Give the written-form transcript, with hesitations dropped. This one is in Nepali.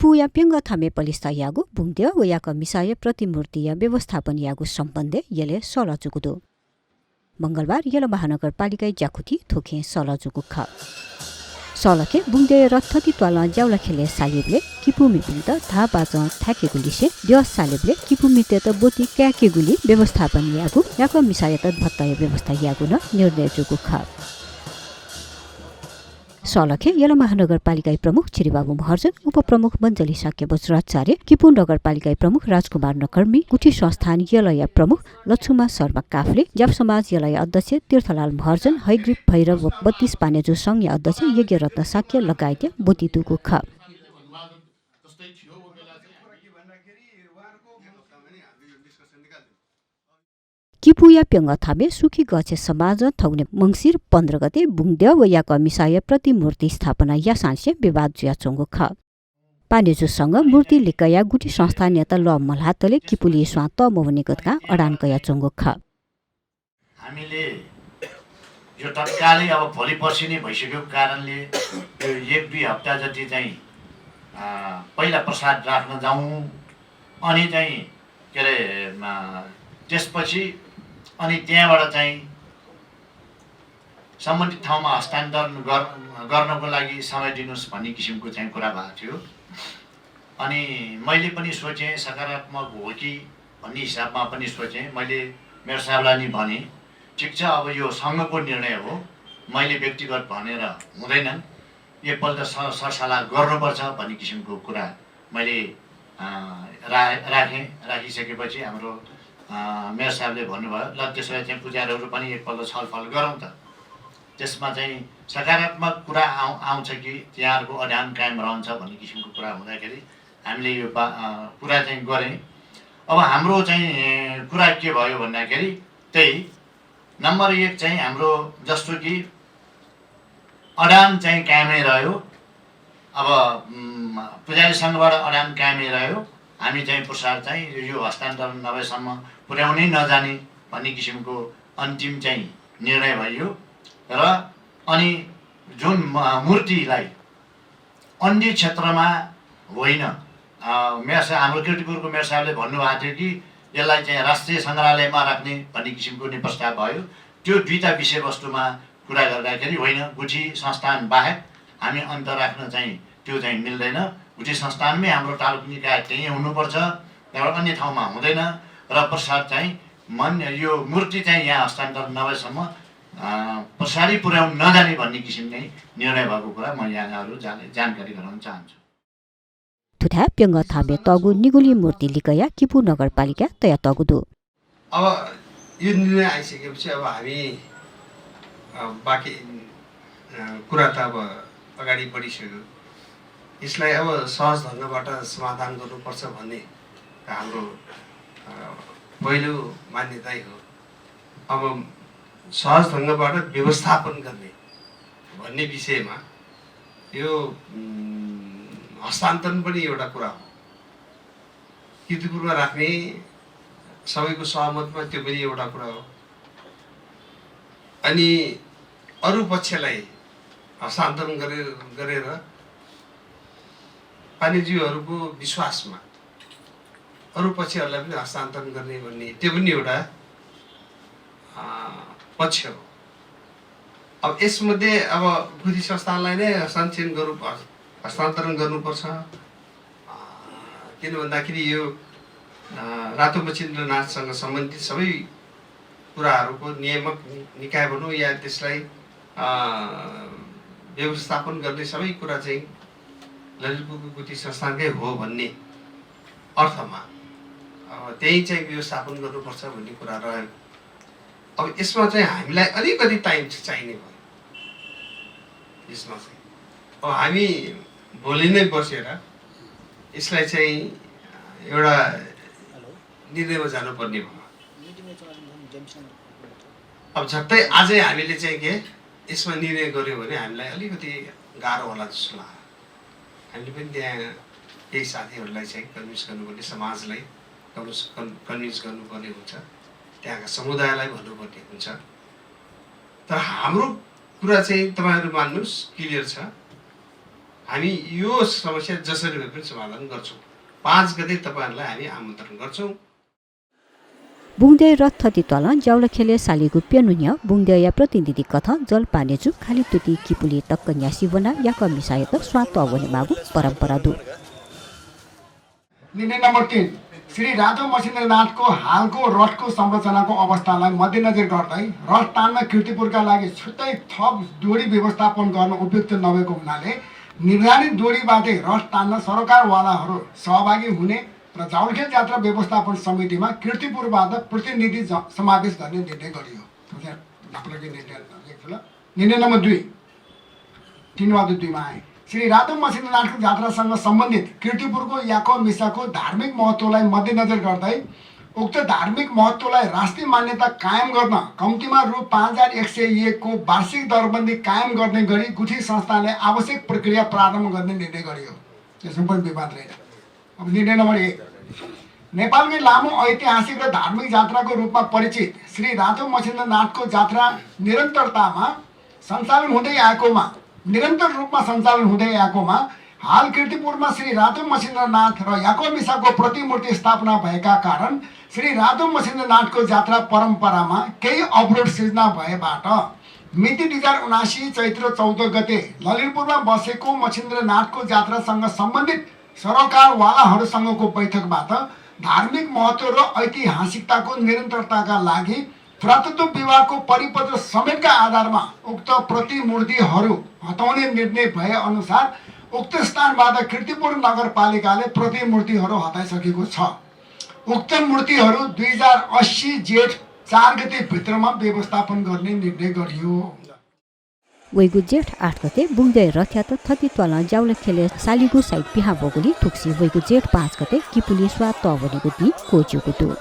किपू या पेंग थामे पलिस्ता यागु बुंग्दे व याक मिसाय प्रतिमूर्ति या व्यवस्थापन यागु सम्बन्धे यले सलजुगुदो मंगलबार यल महानगरपालिका ज्याखुथी थोखे सलजुगु ख सलखे बुंग्दे रथथि त्वाल ज्याउला खेले सालिबले किपू मिपिन्त था बाज थाकेगुलिसे द सालिबले किपू मिते त बोती क्याकेगुली व्यवस्थापन यागु याक मिसाय त भत्तय व्यवस्था यागु न निर्णय जुगु ख सलखे यल महानगरपालिका प्रमुख छिरिबाबु महर्जन उपप्रमुख मञ्जली साक्य बज्राचार्य किपू नगरपालिका प्रमुख राजकुमार नकर्मी गुठी संस्थान यलय प्रमुख लक्ष्मा शर्मा काफले जाप समाज यलय अध्यक्ष तीर्थलाल महर्जन हैग्रीव भैरव 32 पानेजु संघ अध्यक्ष यज्ञरत्न साक्य लगायत बोतितुको ख किपुया पेंग थाबे सुखी गछे समाज थौने मंगसिर 15 गते बुंग्दे व याक मिसाय प्रतिमूर्ति स्थापना या सांसे विवाद जुया चोंगो ख पानेजुसँग मूर्ति लिकया गुटी संस्था नेता ल मल्हातले किपुली स्वात मोवनेगतका अडान कया चोंगो ख हामीले यो तत्कालै अब भोलि पर्सि नै भइसक्यो कारणले यो 1-2 हप्ता जति चाहिँ पहिला प्रसाद राख्न जाउँ अनि चाहिँ के रे त्यसपछि अनि त्यहाँबाट चाहिँ सम्बन्धित ठाउँमा हस्तान्तरण गर्नको लागि समय दिनुस् भन्ने किसिमको चाहिँ कुरा भएको थियो अनि मैले पनि सोचेँ सकारात्मक हो कि भन्ने हिसाबमा पनि सोचेँ मैले मेरो साहबलाई नि भने ठिक छ अब यो सङ्घको निर्णय हो मैले व्यक्तिगत भनेर हुँदैन एकपल्ट सरसल्लाह गर्नुपर्छ भन्ने किसिमको कुरा मैले राखिसकेपछि हाम्रो मेयर साहबले भन्नुभयो ल त्यसलाई चाहिँ पुजारीहरू पनि एकपल्ट छलफल गरौँ त त्यसमा चाहिँ सकारात्मक कुरा आउँछ कि त्यहाँहरूको अध्ययन कायम रहन्छ भन्ने किसिमको कुरा हुँदाखेरि हामीले यो कुरा चाहिँ गरेँ अब हाम्रो चाहिँ कुरा के भयो भन्दाखेरि त्यही नम्बर 1 चाहिँ हाम्रो जस्तो कि अडान चाहिँ कायमै रह्यो अब पुजारी सङ्घबाट अडान कायमै रह्यो हामी चाहिँ प्रसाद चाहिँ यो हस्तान्तरण नभएसम्म पुर्याउनै नजाने भन्ने किसिमको अन्तिम चाहिँ निर्णय भयो र अनि जुन मूर्तिलाई अन्य क्षेत्रमा होइन मेयर साहब हाम्रो कीर्तिपुरको मेयर साहबले भन्नुभएको थियो कि यसलाई चाहिँ राष्ट्रिय सङ्ग्रहालयमा राख्ने भन्ने किसिमको नि प्रस्ताव भयो त्यो दुईटा विषयवस्तुमा कुरा गर्दाखेरि होइन गुठी संस्थान बाहेक हामी अन्त राख्न चाहिँ त्यो चाहिँ मिल्दैन गुठी संस्थानमै हाम्रो तालुक निकाय त्यहीँ हुनुपर्छ त्यहाँबाट अन्य ठाउँमा हुँदैन र प्रसाद चाहिँ यो मूर्ति चाहिँ यहाँ हस्तान्तरण नभएसम्म प्रसारी पुर्याउन नजाने भन्ने किसिम नै निर्णय भएको कुरा म यहाँहरू जानकारी गराउन चाहन्छु तुथा पेंग थाबे तगु निगुली मूर्ति लिकया किपू नगरपालिका तया तगुदु अब यो निर्णय आइसकेपछि अब हामी बाँकी कुरा त अब अगाडि बढिसक्यो यसलाई अब सहज ढङ्गबाट समाधान गर्नुपर्छ भन्ने हाम्रो पहिलो मान्यता हो अब सहज ढङ्गबाट व्यवस्थापन गर्ने भन्ने विषयमा यो हस्तान्तरण पनि एउटा कुरा हो कीर्तिपुरमा राख्ने सबैको सहमतमा त्यो पनि एउटा कुरा हो अनि अरू पक्षलाई हस्तान्तरण गरेर पानीज्यूहरूको विश्वासमा अरू पक्षहरूलाई पनि हस्तान्तरण गर्ने भन्ने त्यो पनि एउटा पक्ष हो अब यसमध्ये अब गुठी संस्थानलाई नै हस्तान्तरण गर्नुपर्छ किन भन्दाखेरि यो रातो मचिन्द्रनाथसँग सम्बन्धित सबै कुराहरूको नियामक निकाय भनौँ या त्यसलाई व्यवस्थापन गर्ने सबै कुरा चाहिँ ललितपुरको गुठी संस्थानकै हो भन्ने अर्थमा त्यही चाहिँ व्यवस्थापन गर्नुपर्छ भन्ने कुरा रह्यो अब यसमा चाहिँ हामीलाई अलिकति टाइम चाहिने भयो यसमा चाहिँ अब हामी भोलि नै बसेर यसलाई चाहिँ एउटा निर्णयमा जानुपर्ने भयो अब झट्टै आजै हामीले चाहिँ के यसमा निर्णय गर्यो भने हामीलाई अलिकति गाह्रो होला जस्तो लाग्यो हामीले पनि त्यहाँ केही साथीहरूलाई चाहिँ कन्भिन्स गर्नुपर्ने समाजलाई कन्भिन्स गर्नुपर्ने हुन्छ त्यहाँका समुदायलाई भन्नुपर्ने हुन्छ तर हाम्रो कुरा चाहिँ तपाईँहरू मान्नुहोस् क्लियर छ हामी यो समस्या जसरी भए पनि समाधान गर्छौँ। 5 गते तपाईँहरूलाई हामी आमन्त्रण गर्छौँ। बुङ्दे रथ थति तल ज्याउल खेले सालीगु प्यनुन्य बुङ्दे या प्रतिनिधि कथ जल पानेजु खाली तुति किपुली तक्क न्यासी बना या कमिसाय त स्वात अवने मागु परम्परा दु। निर्णय नम्बर 3 श्री राधव मसिन्द्रनाथको हालको रथको संरचनाको अवस्थालाई मध्यनजर गर्दै रथ तान्न कीर्तिपुरका लागि छुट्टै थप जोडी व्यवस्थापन गर्न उपयुक्त नभएको हुनाले निर्धारित जोडीबाटै रथ तान्न सरकारवालाहरू सहभागी हुने र जाउलखेल जात्रा व्यवस्थापन समितिमा कीर्तिपुरबाट प्रतिनिधि समावेश गर्ने निर्णय गरियो। निर्णय नम्बर 2 3/2 मा आए श्री राधव मसिन्द्रनाथको जात्रासँग सम्बन्धित कीर्तिपुरको याको मिसाको धार्मिक महत्त्वलाई मध्यनजर गर्दै उक्त धार्मिक महत्त्वलाई राष्ट्रिय मान्यता कायम गर्न कम्तीमा रु 5101 को वार्षिक दरबन्दी कायम गर्ने गरी गुठी संस्थाले आवश्यक प्रक्रिया प्रारम्भ गर्ने निर्णय गरियो। त्यसमा पनि विवाद रहेन। अब निर्णय नम्बर 1 नेपालकै लामो ऐतिहासिक र धार्मिक जात्राको रूपमा परिचित श्री राधव मसिन्द्रनाथको जात्रा निरन्तर रूपमा सञ्चालन हुँदै आएकोमा हाल कीर्तिपुरमा श्री राधव मसिन्द्रनाथ र याको मिसाको प्रतिमूर्ति स्थापना भएका कारण श्री राधव मसिन्द्रनाथको जात्रा परम्परामा केही अवरोध सिर्जना भएबाट मिति 2079 चैत्र 14 गते ललितपुरमा बसेको मसिन्द्रनाथको जात्रासँग सम्बन्धित सरकारवालाहरूसँगको बैठकबाट धार्मिक महत्त्व र ऐतिहासिकताको निरन्तरताका लागि पुरातत्व विभागको परिपत्र समेतका आधारमा उक्त प्रतिमूर्तिहरू हटाउने निर्णय भए अनुसार उक्त स्थानबाट कीर्तिपुर नगरपालिकाले प्रतिमूर्तिहरू हटाइसकेको छ। उक्त मूर्तिहरू 2080 जेठ 4 गते भित्रमा व्यवस्थापन गर्ने निर्णय गरियो। वैगु जेठ 8 गते बुङ्दे रथयात्रा थति तल ज्याउल खेले सालीगु साइड पिहा बोगुली थुक्सी वैगु जेठ 5 गते किपुली स्वात अवनेगु दि कोजुगु दु।